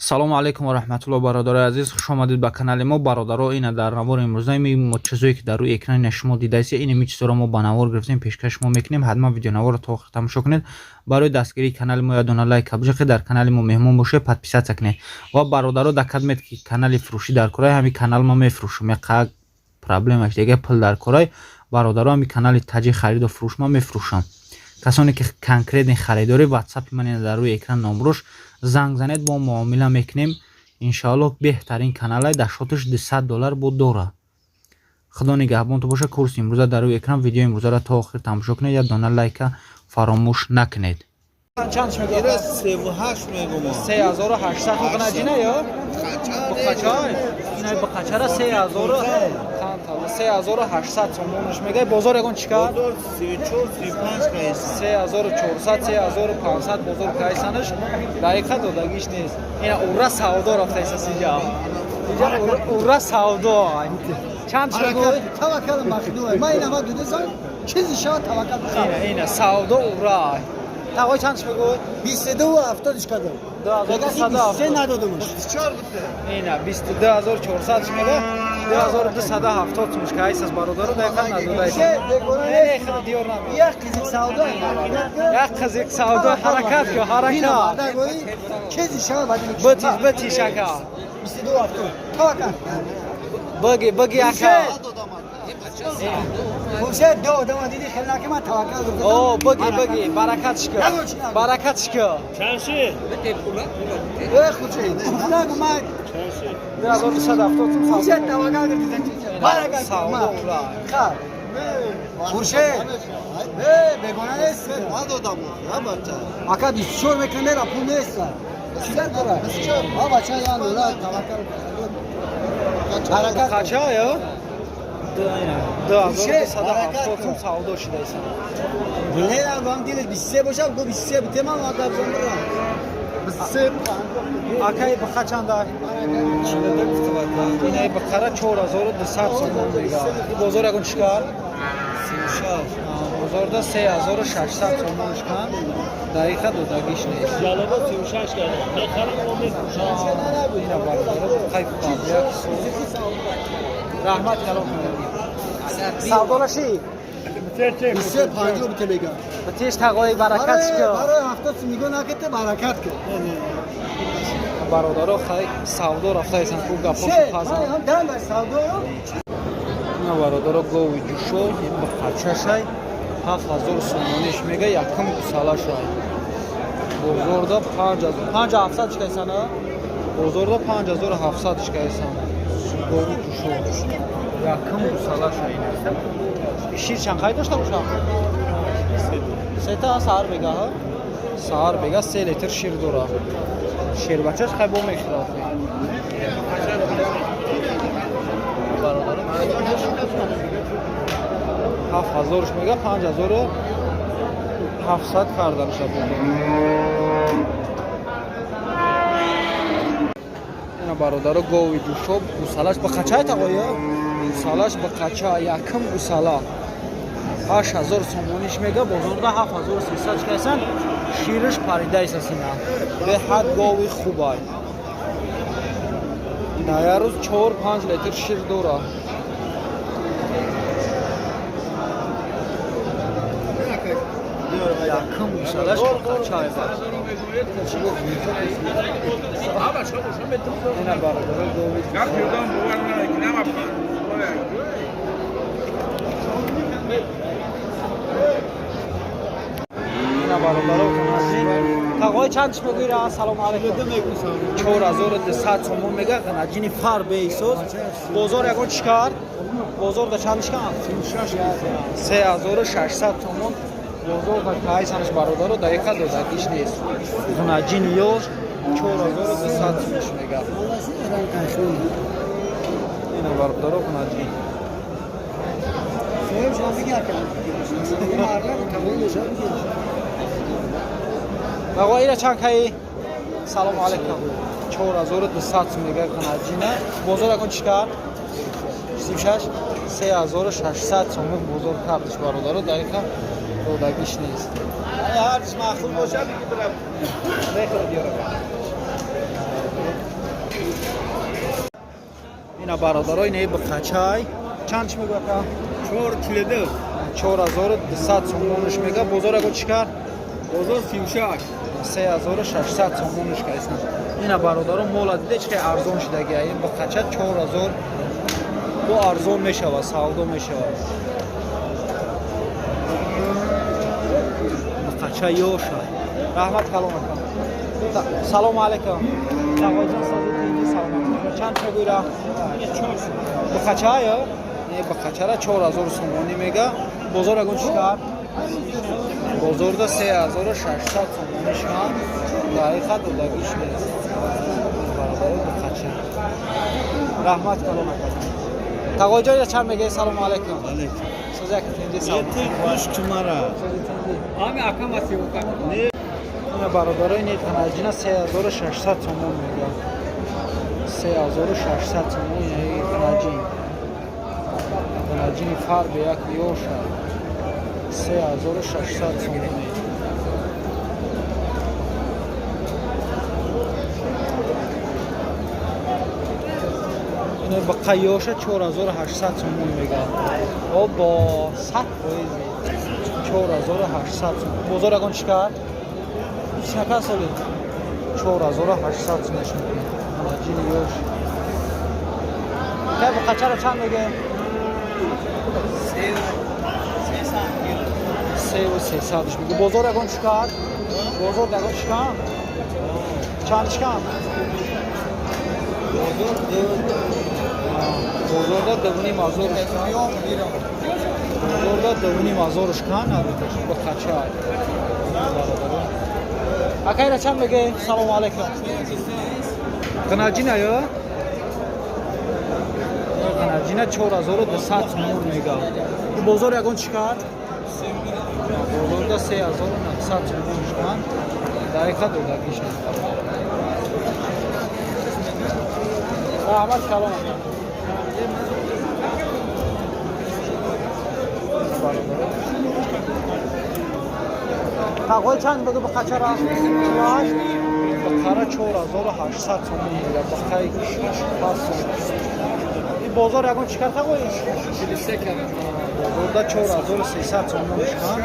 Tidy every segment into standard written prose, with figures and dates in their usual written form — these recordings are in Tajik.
Салому алайкум ва раҳматулло, бародарои азиз, хуш омадед ба канали мо. Бародаро, ина дар навори имрӯза мо чизое ки дар рӯи экрани шумо дидаисе, инами чизоро мо ба навор гирифтем, пешкаш шумо мекунем. Ҳатман видеонаворро то охир тамошо кунед. Барои дастгирии канали мо як дона лайк бижақед, дар канали мо меҳмон бошед, подписаться кунед. Ва бародаро, дакат ки канали фурӯшӣ дар кораи ҳамин канал ма мефурӯшам, яқак проблемаш дега пул дар кораи. Бародаро, ҳамин канали таҷи хариду фурӯш ма мефурӯшам. Касоне ки конкретный харидорӣ, ватсапи ман ина дар рӯи экран номрош, занг занед, бо муомила мекунем, иншоалло. Беҳтарин каналай, дар шоташ 200 доллар буд дора. Худо нигаҳбонту боша. Курси имрӯза дар рӯи экран, видеои имрӯзаро то охир тамошо кунед, як дона лайка фаромӯш накунед. Чанд мегӯяд? 3,8 мегӯм. 3800 ғанаҷина ё буқачай? Ина буқачара 3800 сомонаш мегӯяд. Бозор ягон чӣ кард? Бозор 34, 35 кайсан. 3400, 3500 бозор кайсанаш, дақиқа додагиш нест. Ина ура савдо рафтаисас инҷа. Инҷа ура савдо. Чанд мегӯяд? Таваккал махнуй. Ма ина ма дудасан чизи шава таваккал. Ина, ина савдо ура. Тағой, чанд мегӯяд? 22 ва 70 кардам. 2270. Надодамаш. Ина 22 400 мега, 2270 сумш кайсас, бародаро, дақиқа надодайс. Диёр наме. Як қизиқ савдо. Як қизиқ савдо, ҳаракат ку, ҳаракат. Чизи шава бади. Битиш, битиш, ака. 22 70. Таваккал. Баги, баги, ака. Хуршед, ду одама диди, хеле наки ман таваккал гуфтам. О, баги, баги, баракатш ку. Баракатш ку. Э, Хуршед. Нагу ман 2270 сум. Хуршед, таваккал гуфтам. Баракат. Савдо ура. Ха. Хуршед. Э, бегона нест. Надодам, ҳа бача. Ака, 24 мекунем, мера пул нест. Чӣ дар кора? А бача, я лола таваккал. Ҳаракат. Қача ё? 2270 сум савдо шудайсан. Не, вам дилет 23 бошад, гу 23 бите, ман гап замбра. 23. Акай, бақа чанда? Инаи бақара 4200 сомон мега. Бозор ягон чӣ кард? Бозорда 3600 сомон шкан. Дақиқа додагиш нест. Ҷалоба 36 кардам. Мехарам ва мефурӯшам. Ина бародаро, қай як сум. Раҳмат калом. Савдо наши? 23 50 бите мега. Битеш, тағои, баракат шикар. Барои 70 сум нигоҳ накете, баракат ки. Бародаро, хай савдо рафтаисан ку гапошо пазан. Дан бар савдо. Ина бародаро, гови ҷушо ба қачашай 7000 сомониш мега, якум гусалашай. Бозорда 5700 шикайсана? Бозорда 5700 шикайсан. Гови ҷушо. Якум гусалашай ина. Шир чанд қай дошта боша? Сета саҳар бега, ҳа? Саҳар бега 3 литр шир дора. Шербачаш хай бо мехӯрад. Бародаро, 7000-ш мега, 5700 карданаша бозор. Ина бародаро, гови ҷушоб, гусалаш ба қачай, тағоя? Гусалаш ба қача, якум гусала. 8000 сомониш мега, бозорда 7300 шикайсан, шириш паридаисас ина. Беҳад гови хубай. Дар як рӯз 4-5 литр шир дора. Якум гусалаш ба қачай. Ина бародаро, гови. Ина бародаро, тағои, чанд мегӯира? Салому алайкум. 4200 сомон мега, ғанаҷини фар беисоз. Бозор ягон чӣ кард? Бозорда чанд шикан? 3600 сомон бозорда кайсанаш, бародаро, дақиқа додагиш нест. Ғанаҷини ёз 4200 сомонш мега. Ина бародаро, ғанаҷин. Соҳиб шумо бигир ака. Мардум тамом мешавад, бигир. Ағо, ира чанд каи? Салому алайкум. 4200 сум мега ғанаҷина. Бозор ягон чӣ кард? 36, 3600 сомон бозор кардиш, бародаро, дақиқа додагиш нест. Ҳарчи маъқул бошад, бигир. Мехӯрад ёра. Ина бародаро, ина бақачай. Чанд чӣ мегӯ ака? 4,42. 4200 сомониш мега. Бозор аго чӣ кард? Бозор 36. 3600 сомониш кайсан. Ина бародаро, мола диде чӣ хел арзон шудаги. Ин бақача 4000 бо арзон мешавад, савдо мешавад. Бақача ёша. Раҳмат калом ака. Салому алайкум. Тағоҷон, созӣ, тинҷӣ, саломатӣ. Чанд мегӯира? Бақача ё? Не, бақачара 4000 сомонӣ мега. Бозор ягон чӣ кард? Бозорда 3600 сомонӣ шуд. Дақиқа додагиш нест. Бародаро, бақача. Раҳмат калом ака. Тағоҷон, я чанд мегӯӣ? Салому алайкум. Алейкум. Созӣ ака, тинҷӣ, саломатӣ. Ете гӯш кумара. Созӣ, тинҷӣ. Ами акама сиёка. Ина бародарои, не танаҷина 3600 сомон мега. 3600 сомон ина танаҷин. Танаҷини фарбе як ёша. 3600 сомонӣ. Ина бақа ёша 4800 сомон мега. Обо 100 фоизи. 4800 сомон. Бозор ягон чӣ кард? Ҳеч нака соли 4800 сомон мега. Танаҷини ёш. Кай бақачаро чанд меге? 3300 меге. Бозор ягон чӣ кард? Бозор ягон чӣ кард? Чанд чӣ кард? Бозор ду. Бозорда 2500 шкан. Бозорда 2500 шкан, бақача. Акайра чанд меге? Салому алайкум. Ғнаҷина ё? Ғнаҷина 4200 сомон мега. Бозор ягон чӣ кард? Бозорда 3900 сомон шкан. Дақиқа додагиш нест. Раҳмат калом ака. Тағои чанд бигӯ бақачара? 48. Бақара 4800 сомон мега. Бақаи 6 сомон. Ин бозор ягон чӣ кард тағои? 43 кард. Бозорда 4300 сомон шкан.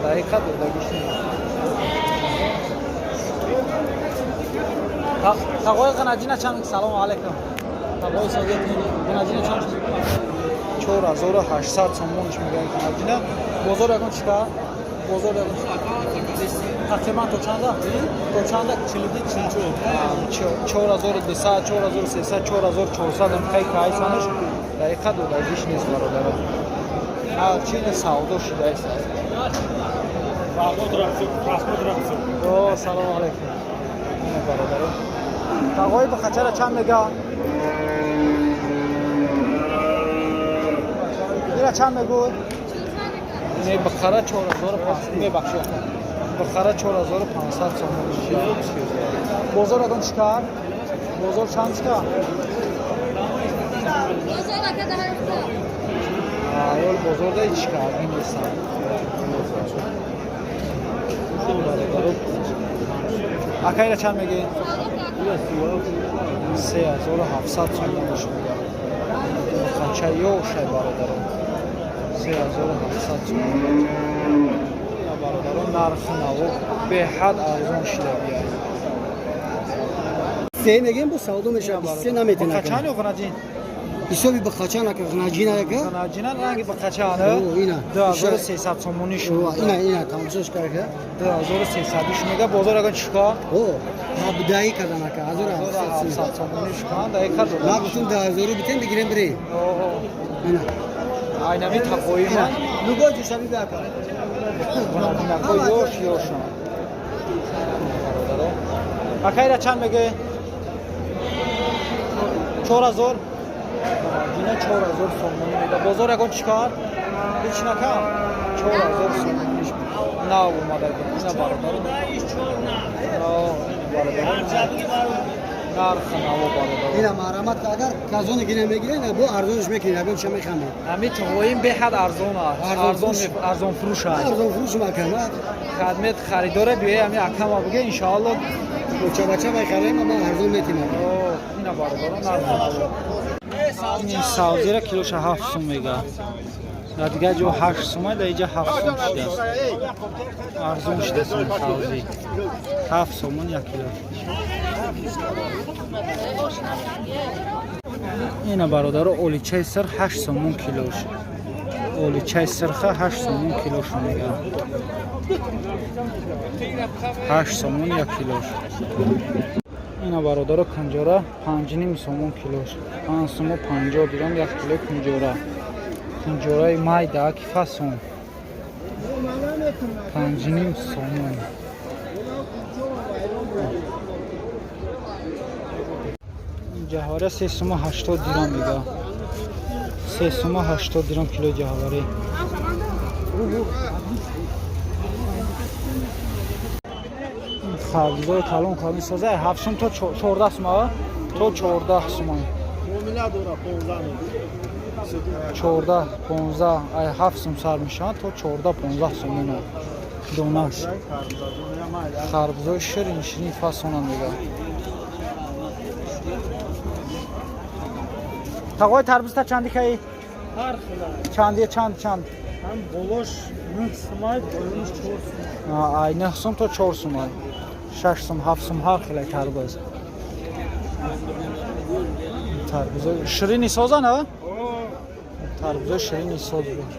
Дақиқа додагиш нест. Тағои ғанаҷина чанд? Салому алайкум. Тағои созӣ, ғанаҷина чанд? 4800 сомонш мегӯяд ғанаҷина. Бозор ягон чӣ кард? Бозор ягон чӣ тақрибан то чанда? То чанда? 42 44. 4200, 4300, 4400 ҳам кайсанаш дақиқа додагиш нест бародаро. Ҳарчи ин савдо шудааст. Просмотр, просмотр. О, салому алайкум. Ина бародаро. Тағои бақачара чанд мега? Ира чанд мегӯй? Не, бақара 4500 мебахшед. Бақара 4500 сомон. Бозор ягон чӣ кард? Бозор чанд чӣ кард? Бозор ака дар ҳафта. Аёл бозорда ҳеч карди нестам. Бародаро. Ака, ира чанд мегӣ? 3700 сомонаш мега. Қача ёшай бародаро. 3700 сомон. Ина бародаро, нархи наво беҳад арзон шуда бияд. Се мегем, бо савдо мешавад, 23 наметена. Бақачан ё ғанаҷин? Ҳисоби бақача нака, ғнаҷина яка. Ғанаҷина ранги бақача, О, ина. 2300 сомониш. Ина, ина, тамошош карда. 2300 мега. Бозор ягон чӣ кор? О, ҳабдаи кардан ака, 1700. 1700 сомониш кан, дақиқа Ма додагиш. гуфтум 10 000 битем, бигирем, бирем. О, Ина. айнами тақои ман. Любой ҷушаби бака. Ғанаҷинако ёш ёшон. Бародаро. Акайра чанд мегӯӣ? 4000. Ғанаҷина 4000 сомонӣ мега. Бозор ягон чӣ кор? Ҳеч накам. 4000 сомониш нав омадаги. Ина бародаро. О, ина бародаро. Нархи наво, бародар. Ина маҳрамат, агар казоне гире мегире, на бо арзонш мекунем, ягон ча мехамем. Ҳами туғоим беҳад арзон аст. Арзон. Арзон фурӯш аст. Арзон фурӯш макам. Хадмет харидоре биёе, ҳами акама биге, иншоалло. Бача бача мехарем, ама арзон метимам. Ина, бародарон, нархи наво. Ин савзира килоша 7 сум мега. Дар дигар ҷо 8 сума, дар инҷа 7 сум шудааст. Арзон шудааст ин савзӣ. 7 сомон 1 кило. Ина, бародаро, оличаи сир 8 сомон килош. Оличаи сирха 8 сомон килош мега. 8 сомон 1 килош. Ина, бародаро, кунҷора 5,5 сомон килош. 5 сому 50 дирам 1 кило кунҷора. Кунҷораи майда ки фасон. 5,5 сомон. Ҷаҳвара 3 сума 80 дирам мега. 3 сума 80 дирам килои ҷаҳварӣ. Харбузои калон калон соза 7 сум то 14 сума, то 14 сума. Муомила дора 15. 14, 15, ай 7 сум сар мешаванд то 14, 15 сомона донаш. Харбузои ширин ширин фасона мега. Тағои, тарбузта чанди каи? Ҳар хела. Чанди, чанд, чанд? Ҳам болош 9 сумай, поёнаш 4 сум. Ай 9 сум то 4 сум, ай 6 сум, 7 сум ҳар хелаи тарбуз. Тарбузои ширини созан, а? Тарбузои ширини соз буд.